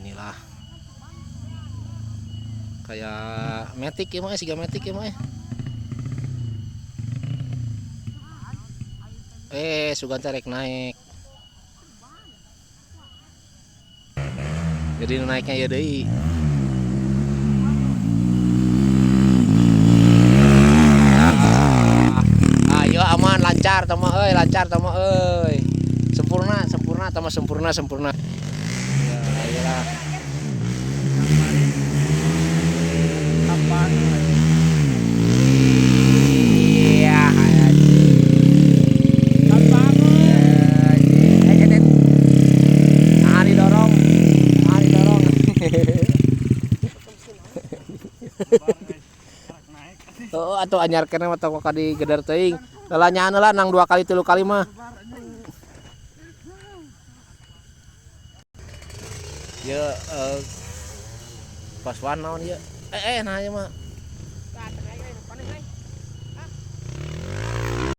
Inilah kayak metik ya mah, siga metik ya mah. Sugan teh rek naik. Jadi naiknya ya deui. Ayo aman, lancar tama euy, lancar tama euy. Sempurna, sempurna tama, sempurna, sempurna. Ya, ayolah. Kapan? Iya, Kapan? Nah, didorong. Nah, didorong. Oh, atau anyar kene mah tong ka digeder teuing. Heula nyaan heula nang 2 kali 3 kali mah. Ye, pas wan naon ieu? Nah ieu mah.